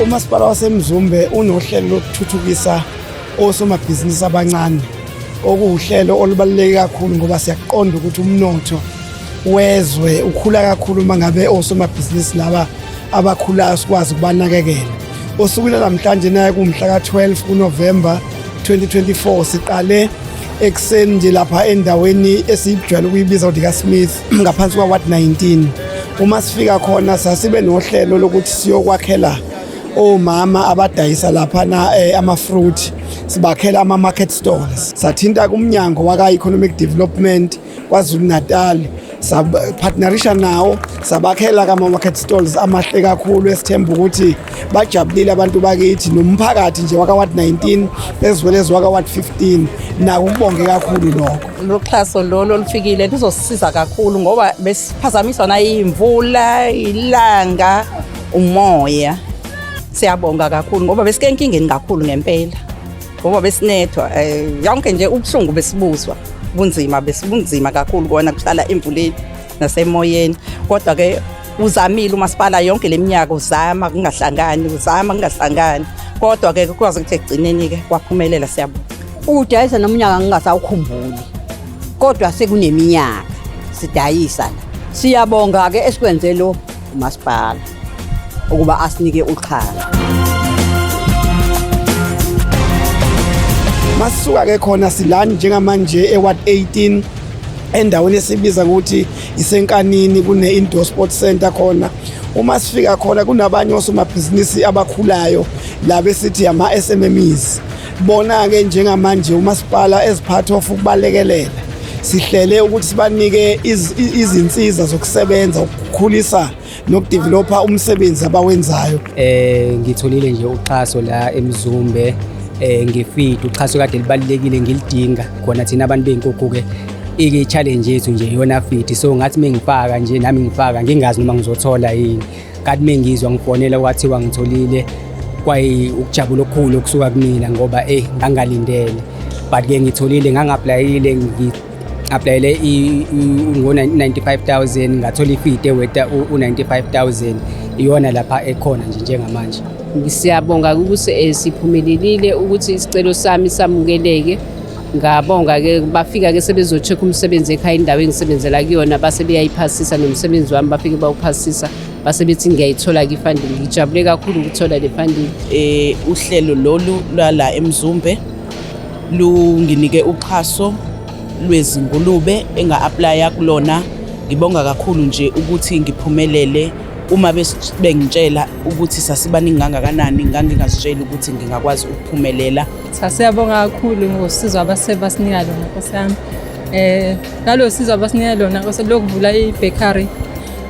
Umasipala waseMzumbe unohlelo lokuthuthukisa osomabhizinisi abancane, okuwuhlelo olubaluleke kakhulu ngoba siyaqonda ukuthi umnotho wezwe ukhula kakhulu uma ngabe osomabhizinisi laba abakhulayo sikwazi ukubanakekela. Osukwini namhlanje naye kumhla ka-12 kuNovemba 2024 siqale ekuseni nje lapha endaweni esiyijwayele ukuyibiza ukuthi kaSmith ngaphansi kwa-Ward 19. Uma sifika khona sasibe nohlelo lokuthi siyokwakhela omama abadayisa laphana ama-fruit, sibakhela ama-market stalls. Sathinta kumnyango waka-Economic Development KwaZulu-Natal, sapartnerisha nawo, sabakhela kama-market stalls amahle kakhulu esithemba ukuthi bajabulile abantu bakithi nomphakathi nje waka-Ward 19 ezwelezi waka-Ward 15 nako ukubonge kakhulu lokho. Lo xhaso lolo olufikile luzosisiza kakhulu ngoba besiphazamiswa nayimvula, ilanga, umoya. Siyabonga kakhulu ngoba besike enkingeni kakhulu ngempela, ngoba besinethwa yonke nje ubuhlungu besibuzwa, bunzima besibunzima kakhulu kona kuhlala emvuleni nasemoyeni. Kodwa ke uzamile umasipala yonke leminyaka, uzama kungahlangani, uzama kungahlangani, kodwa ke kwaze kuthi ekugcineni ke kwaphumelela. Siyabonga. Ukudayisa nomnyaka ngingasawukhumbuli, kodwa sekuneminyaka sidayisa la. Siyabonga ke esikwenze lo umasipala ukuba asinike uxhaso. Masisuka ke khona silani njengamanje eWard 18 endaweni esibiza ukuthi iseNkanini, kune indoor sports center khona. Uma sifika khona kunabanye osomabhizinisi abakhulayo laba esithi ama SMMEs. Bona ke njengamanje umasipala as part of ukubalekelela sihlele ukuthi sibanike izinsiza zokusebenza ukukhulisa nokudevelopa umsebenzi abawenzayo. Ngitholile nje uxhaso la eMzumbe ngefeed, uxhaso kade libalulekile ngilidinga khona. Thina abantu bey'nkukhu ke ike challenge yethu nje iyona feed, so ngathi mengifaka nje nami ngifaka ngingazi noma ngizothola yini, kanti mengizwa ngifonela kwathiwa ngitholile, kwayi ukujabula okukhulu okusuka kumina ngoba ngangalindele, but ke ngitholile. Ngangi-applyile, ngi-applyele ngo-95,000, ngathola ifeed eweta u-95,000, iyona lapha ekhona nje njengamanje. Siyabonga ukuthi siphumelelile ukuthi isicelo sami samukeleke. Ngabonga ke bafika ke sebezo-check umsebenzi ekhaya, indawo engisebenzela kuyona, base beyayiphasisa nomsebenzi wami, bafike bawuphasisa, base bethi ngiyayithola-ke i-funding. Ngijabule kakhulu ukuthola le funding. Uhlelo lolu lwala eMzumbe lunginike uxhaso lwezingulube enga-applya kulona. Ngibonga kakhulu nje ukuthi ngiphumelele. Uma bengitshela ukuthi sasibaningi kangakanani, ngangingazitsheli ukuthi ngingakwazi ukuphumelela. Cha, siyabonga kakhulu ngosizo abase basinika lona, Nkosi yami. Ngalo sizo abasinika lona, Nkosi, lokuvula i-bakery.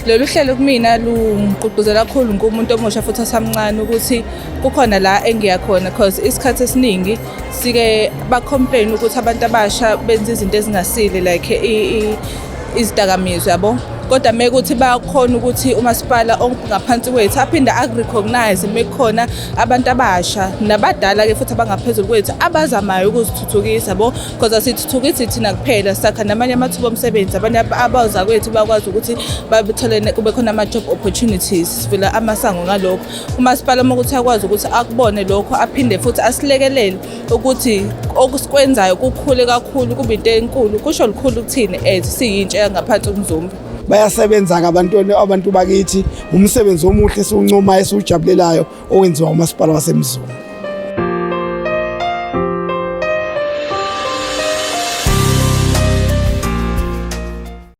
Lolu hlelo kumina lungigqugquzela kakhulu ngumuntu omusha futhi osamncane ukuthi kukhona la engiya khona, cause isikhathi esiningi sike ba-complain ukuthi abantu abasha benza izinto ezingasile like izidakamizwa yabo, kodwa mekuthi bayakhona ukuthi umasipala ongaphansi kwethu aphinde aku-recognize mekukhona abantu abasha nabadala-ke futhi abangaphezulu kwethu abazamayo ukuzithuthukisa bo, because asithuthukisi thina kuphela, sakha namanye amathuba omsebenzi. Abanye abazakwethu bakwazi ukuthi bathole, kube khona ama-job opportunities, sivula amasango ngalokho. Umasipala uma ukuthi akwazi ukuthi akubone lokho, aphinde futhi asilekelele ukuthi okusikwenzayo kukhule kakhulu, kube into enkulu, kusho lukhulu kuthini as siyintsha yangaphansi uMzumbe. Bayasebenza-ke abantu bakithi, umsebenzi omuhle esiwuncomayo esiwujabulelayo owenziwa umasipala waseMzumbe.